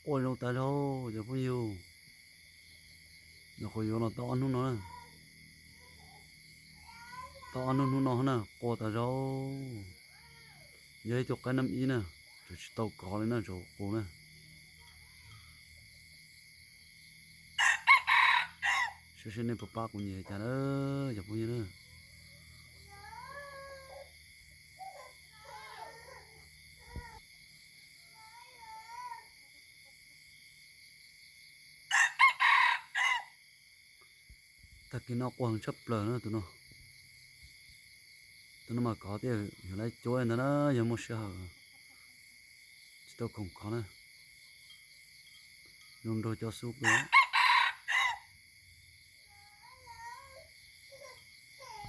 Quaj zoo tas zog cov phooj ywg. Nyuam qhuav yuav los tau ob hnub no na. Tau ob hnub hnub no na, quaj tas zog. Yog ib tug qaib nab ib na, tseem tsis tau kov li na, tseem qus na. Saib seb nej puas pab kuv nyiam cas na, cov phooj ywg na. Tag kis no quaj heev tshaj plaws na tus no. Tus no mas kov thiaj yuav lawv cuab ntag na, yog muaj sij hawm. Tsis tau khoom kov na. Zoo nraug cov xub kawg.